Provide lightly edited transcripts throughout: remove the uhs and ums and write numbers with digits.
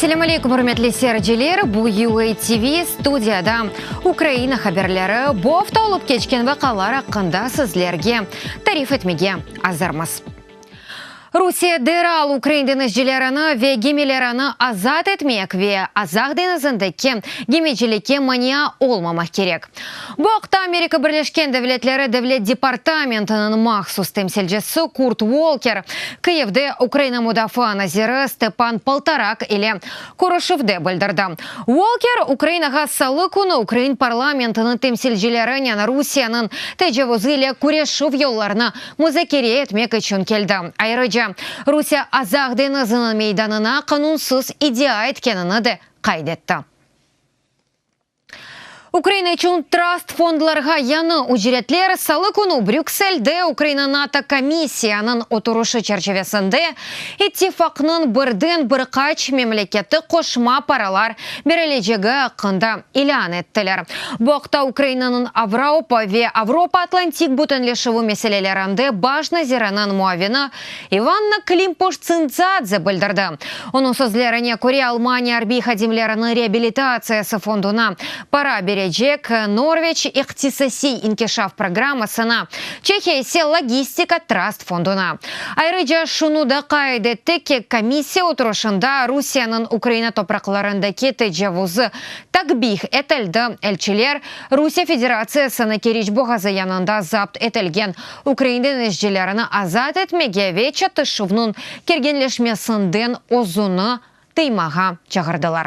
Selâm aleykum, ürmetli seyirciler! Bu UA TV, studiyada Ukraina haberleri. Bu afta olıp keçken vaqialar aqqında sizlerge tarif etmege azırmız. Rusiye deral ukrain deñizcilerini ve gemilerini azat etmek ve Azaq deñizindeki gemicilikke mania olmamaq kerek. Bu aqta Amerika Birleşken Devletleri Devlet departamentiniñ mahsus temsilcisi Kurt Volker Kıyivde Ukraina mudafaa naziri Stepan Poltorak ile körüşüvde bildirdi. Volker, Ukrainağa salı künü ukrain parlamentiniñ temsilcilerinen Rusiyeniñ tecavuzı ile küreşüv yollarını muzakere etmek içün keldi. Ayrıca, Rusiye Azaq deñiziniñ meydanına qanunsız iddia etkenini de qayd etti. Ukraina içün trast fondlarğa yañı ücretler salı künü Brükselde Ukraina-NATO komissiyanıñ oturışı çerçivesinde İttifaqnıñ birden bir qaç memleketi qoşma paralar berilecegi aqqında ilân ettiler. Bu aqta Ukrainanıñ Avraopa ve Avropa-Atlantik bütünleşüvi meselelerinde baş naziriniñ muavini İvanna Klimpuş-Tsintsadze bildirdi. Onıñ sözlerine köre, Almaniya arbiy hadimleriniñ reabilitatsiyası fonduna para berecek, Norveç, iqtisasiy inkişaf programmasına, Çehiya ise logistika trast fonduna. Ayrıca şunı da qayd etti ki, komissiya oturışında Rusiyeniñ Ukraina topraqlarındaki tecavuzı takbih etildi, elçiler Rusiye Federatsiyasını Keriç boğazı yanında zapt etilgen ukrain deñizcilerini azat etmege ve çatışuvnıñ kerginleşmesinden özüni tıymağa çağırdılar.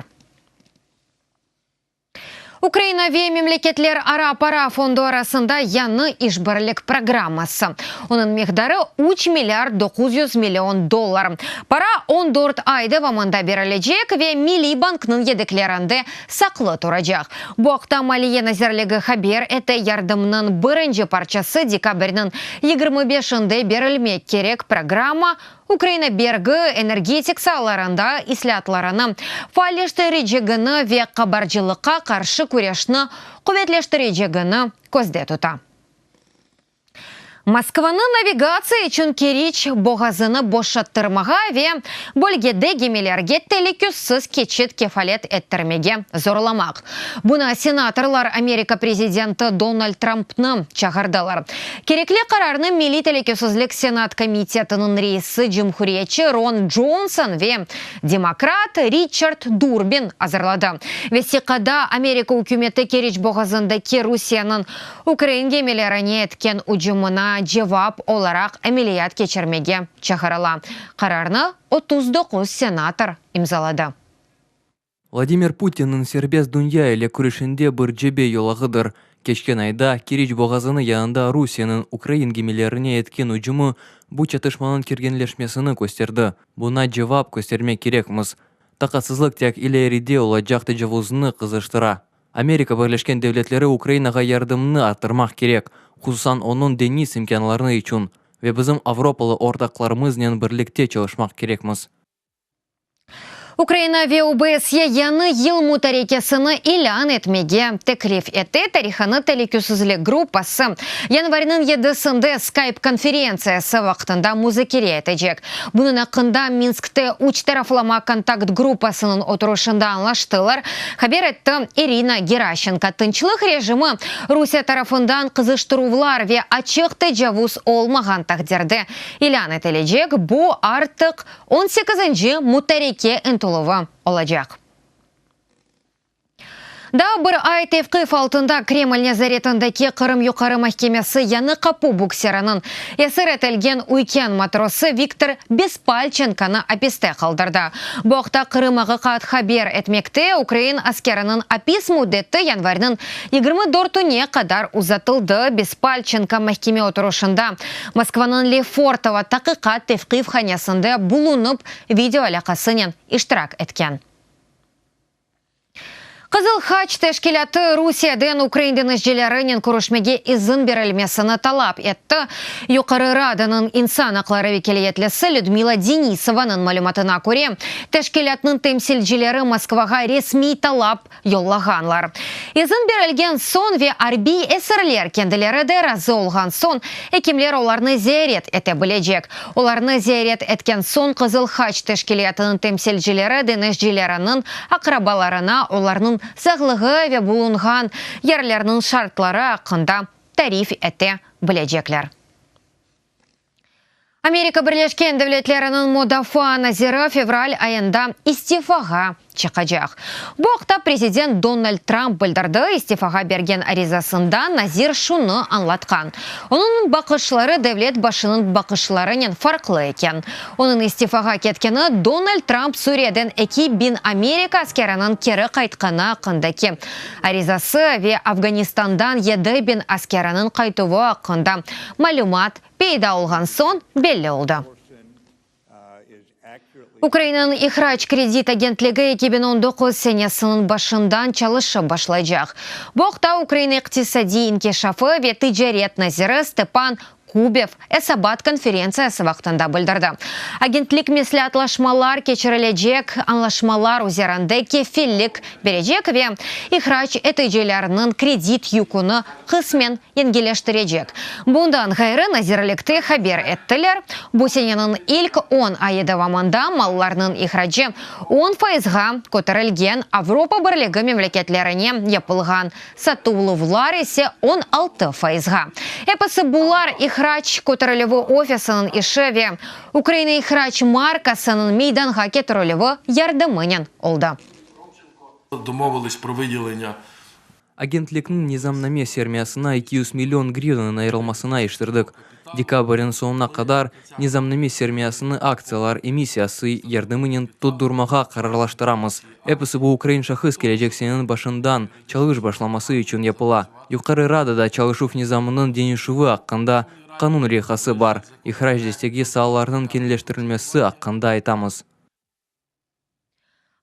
Ukraina ve Memleketlerara para fondu arasında yañı işbirlik programması. Onıñ miqdarı üç milliard 900 million dollar. Para 14 ay devamında berilecek ve Milliy banknıñ yedeklerinde saqlı turacaq. Bu aqta Maliye nazirligi haber ete. Yardımnıñ birinci parçası dekabrniñ 25-inde berilmek kerek. Programma Ukraina bergi, energetik saalarında islâatlarını faalleştirecegini ve qabarcılıqqa qarşı küreşni quvetleştirecegini közde tuta. Moskvanı navigatsiya içün Keriç boğazını boşattırmağa ve bölgede gemilerge telükesiz keçit kefalet ettirmege zorlamaq. Buña senatorlar Amerika prezidenti Donald Trampnı çağırdılar. Kerekli qararnı Milliy telükesizlik senat komitetiniñ reisi cumhuriyetçi Ron Conson ve demokrat Riçard Durbin azırladı. Vesiqada Amerika ükümeti Keriç boğazındaki Rusiyeniñ ukrain gemilerine etken ücümına cevap olaraq ameliyat keçirmege çağırıla. Qararnı 39 senator imzaladı. Vladimir Putinniñ serbest dünya ile küreşinde bir cebe yolağıdır. Keçken ayda Keriç boğazını yanında Rusiyeniñ ukrain gemilerine etken ücümi bu çatışmanıñ kerginleşmesini kösterdi. Buña cevap köstermek kerekmiz. Taqatsızlıq tek ileride olacaq tecavuznı qızıştıra. Amerika Birleşken Devletleri Ukrainağa yardımnı arttırmaq kerek, hususan onıñ deñiz imkânlarını içün, ve bizim avropalı ortaqlarımıznen birlikte çalışmaq kerekmiz. Ukraina ve OBSYE yañı yıl mutarekesini ilân etmege teklif ete. Tarihını telükesizlik gruppası yanvarniñ yedisinde Skype konferentsiyası vaqtında muzakere etecek. Bunıñ aqqında Minskte üç taraflama kontakt gruppasınıñ oturışında añlaştılar, haber etti İrina Geraşenko. Tınçlıq rejimi Rusiye tarafından qızıştıruvlar ve açıq tecavuz olmağan taqdirde ilân etilecek, bu artıq on sekizinci mutareke ıntıluvı olacaq. Daa bir ay tevqif altında Kreml nezaretindeki Qırım Yuqarı mahkemesi Yañı Qapu bukseriniñ esir etilgen üyken matrosı Viktor Bespalçenkonı apiste qaldırdı. Bu aqta Qırım. Aqiqat haber etmekte. Ukrain askeriniñ apis müddeti yanvarniñ 24-üne qadar uzatıldı. Bespalçenko mahkeme oturışında Moskvanıñ Lefortovo taqiqat tevqifhanesinde bulunıp, video alâqasınen iştirak etken. Qızıl Haç Teşkilâtı Rusiyeden ukrain deñizcilerinen körüşmege izin berilmesini talap etti. Yuqarı Radanıñ insan aqları vekiliyetlisi Lüdmila Denisovanıñ malümatına köre, teşkilâtnıñ temsilcileri Moskvağa resmiy talap yollağanlar. İzin berilgen soñ ve arbiy esirler kendileri de razı olğan soñ, ekimler olarnı ziyaret ete bilecek. Olarnı ziyaret etken soñ Qızıl Haç Teşkilâtınıñ temsilcileri deñizcileriniñ aqrabalarına olarnıñ sağlığı ve bulunğan yerlerniñ şartları aqqında tarif ete bilecekler. Amerika Birleşken Devletleriniñ mudafaa naziri fevral ayında istifağa çıqacaq. Bu aqta prezident Donald Trump bildirdi. İstifağa bergen arizasında nazir şunı añlatqan, onıñ baqışları devlet başınıñ baqışlarınen farqlı eken. Onıñ istifağa ketkeni Donald Trump Suriyeden 2000 Amerika askeriniñ keri qaytqanı aqqındaki arizası ve Afganistandan 7000 askeriniñ qaytuvı aqqında malümat peyda olğan soñ belli oldı. Ukrainanıñ ihrac kredit agentligi 2019 senesiniñ başından çalışıp başlaycaq. Bu aqta Ukraina iqtisadiy inkişafı ve ticaret naziri Stepan Kubev esabat konferentsiyası vaqtında bildirdi. Agentlik mesleatlaşmalar keçirilecek añlaşmalar üzerinde kefillik berecek ve ihrac eticilerniñ kredit yüküni qısmen yengilleştirecek. Bundan ğayrı, nazirlikte haber ettiler, bu seneniñ ilk on ayı devamında mallarnıñ ihracı on fayızğa köterilgen, Avropa Birligi memleketlerine yapılğan satıluvlar ise 16 fayızğa. Episi bular İhrac köterilüvi ofisiniñ işi ve Ukraina ihrac markasınıñ meydanğa ketirilüvi yardımınen oldı. Agentlikniñ nizamname sermiyasına 200 million grivnanıñ ayırılmasına iriştirdik. Dekabrniñ soñuna qadar nizamname sermiyasını aktsiyalar emissiyası yardımınen toldurmağa qararlaştıramız. Episi bu ukrain şahıs kelecek seneniñ başından çalış başlaması içün yapıla. Yuqarı Radada çalışuv nizamınıñ deñişüvi aqqında qanun leyhası bar. İhrac destegi saalarınıñ keñleştirilmesi aqqında aytamız.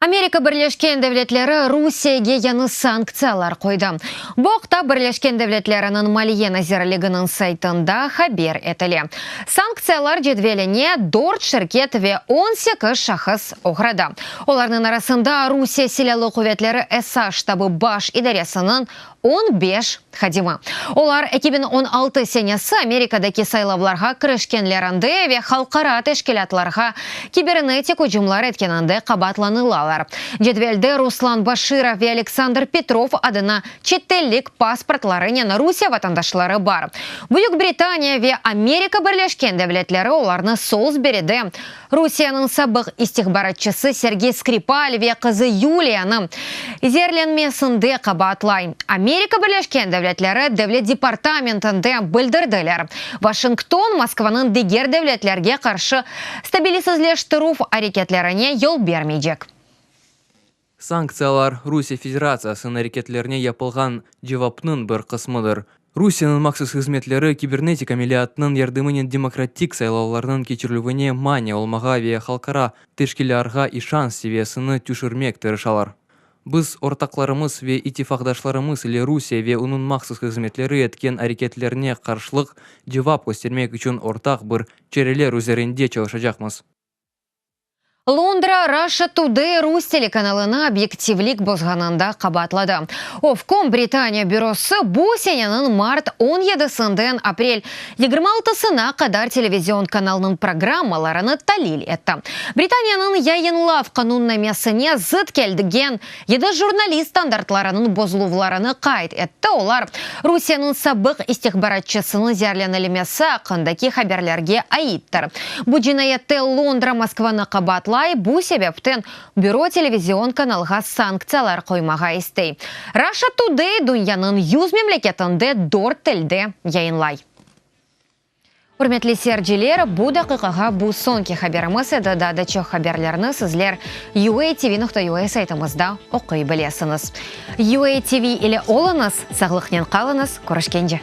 Amerika Birleşken Devletleri Rusiyege yañı sanktsiyalar qoydı. Bu aqta Birleşken Devletleriniñ Maliye nazirliginiñ saytında haber etile. Sanktsiyalar cedveline dört şirket ve 18 şahıs oğradı. Olarnıñ arasında Rusiye Silâlı quvetleri Esas ştabı Baş idaresiniñ 15 hadimi. Olar 2016 senesi Amerikadaki saylavlarğa kirişkenlerinde ve halqara teşkilâtlarğa kibernetik ücümlar etkeninde qabaatlanılalar. Cedvelde Ruslan Başirov ve Aleksandr Petrov adına çetellik pasportlarınen Rusiye vatandaşları bar. Büyük Britaniya ve Amerika Birleşken Devletleri olarnı Solsberide Rusiyeniñ sabıq istihbaratçısı Sergey Skripal ve qızı Yuliyanı zeerlenmesinde qabaatlay, Amerika Birleşken Devletleri Devlet departamentinde bildirdiler. Vaşington Moskvanıñ diger devletlerge qarşı stabilisizleştirüv areketlerine yol bermeycek. Sanktsiyalar, Rusiye Federatsiyasınıñ areketlerine yapılğan cevapnıñ bir qısmıdır. Rusiyeniñ mahsus hızmetleri kibernetik ameliyatınıñ yardımınen demokratik saylavlarnıñ keçirilüvine mania olmağa ve halqara teşkilârğa işanç seviyesini tüşürmek tırışalar. Biz ortaqlarımız ve ittifaqdaşlarımız ile Rusiye ve onıñ mahsus hızmetleri etken areketlerine qarşılıq cevap köstermek içün ortaq bir çareler üzerinde çalışacaqmız. Londra Russia Today rus telekanalını obyektivlik bozğanında qabaatladı. Ofcom Britaniya bürosı bu seneniñ mart on yedisinden aprel yigirmi altısına qadar televizion kanalnıñ programmalarını talil etti. Britaniyanıñ yayınlav qanunnamesine zıt kelgen yedi jurnalist standartlarınıñ bozuluvlarını qayd etti, olar Rusiyeniñ sabıq istihbaratçısınıñ zeerlenilmesi aqqındaki haberlerge aittir. Bu cinayette Londra Moskvanı qabaatlay, bu sebepten büro televizion kanalğa sanktsiyalar qoymağa istey. Russia Today dünyanıñ 100 memleketinde dört tilde yayınlay. Ürmetli seyirciler, bu daqiqağa bu soñki haberimiz edi. Daa da çoq haberlerni sizler uatv.ua saytımızda oquy bilesiñiz. UATV ile oluñız, sağlıqnen qalıñız, körüşkence!